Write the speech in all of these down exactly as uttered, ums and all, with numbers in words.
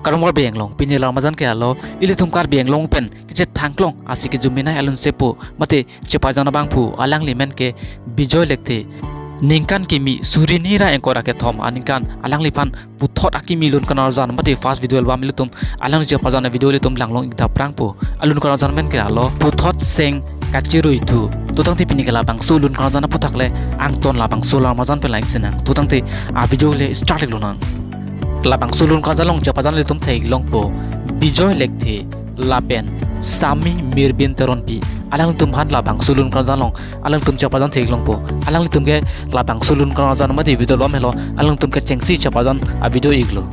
Karong Karbi Anglong, pini alam arjan ke alo, ilitum Karbi Anglong pen kachethangklong asi kejumenei alun sepo mate chepajan abangphu, alangli men ke Bijoy Lekthe. Ningkan kimi suri hini ra ingkoi ra kethom aningkan alangliphan puthot akimi lun kanarjan mate first video album ilitum alangli chepajan avideo ilitum langlong ik daprangpo. Alun kanarjan men ke alo Puthot Seng Kachiruithu. To tangte pini ke labangso lun kanarjan aphuthak le angton labangso alam arjan pen lang-ik sinang. To tangte avideo le start ik lonang. Labangso lun kanarjan along chepajan ilitum thek-ik longpo Bijoy Lekthe lapen Sami Mirbin Teronpi. Alangtum aphan labangso lun kanarjan along alangtum chepajan thek-ik longpo. Alanglitum ke labangso lun kanarjan mate video album helo, alangtum kechengsi chepajan avideo iklo.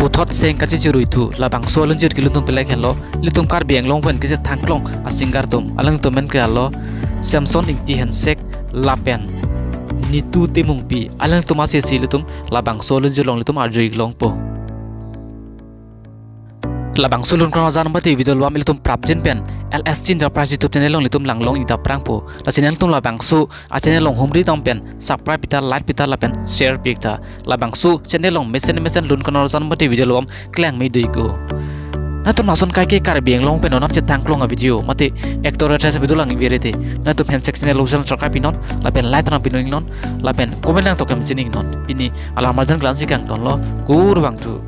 Puthot Seng Kachiruithu labangso alunjir kelun atum pelek henlo, ilitum Karbi Anglong pen kachethangklong asinger atum. Alangtum men ke alo Samson Ingti Hensek lapen Nitu Timungpi. Alangtum asesi ilitum labangso alunjir along ilitum arju ik longpo. Labangso lun kanarjan mate video album ilitum prapjin pen L S T Enterprise YouTube channel along ilitum langlong ik daprangpo. Lasi nangtum labangso achannel along humri dam pen subscribe pi ta, like pi ta lapen share pi ta. Labangso channel along mesen mesen lun kanarjan mate video album klangme do-ikpo. Nangtum lason kaike Karbi Anglong pen onam chethangklong avideo mate actor actress avideo lang-ik vere te, nangtum Hensek channel along subscribe pinon lapen like rang pinon iknon lapen comment lang tokem chiningnon. Pini alam arjan ke la-ansi kangtonlo, kurvangthu.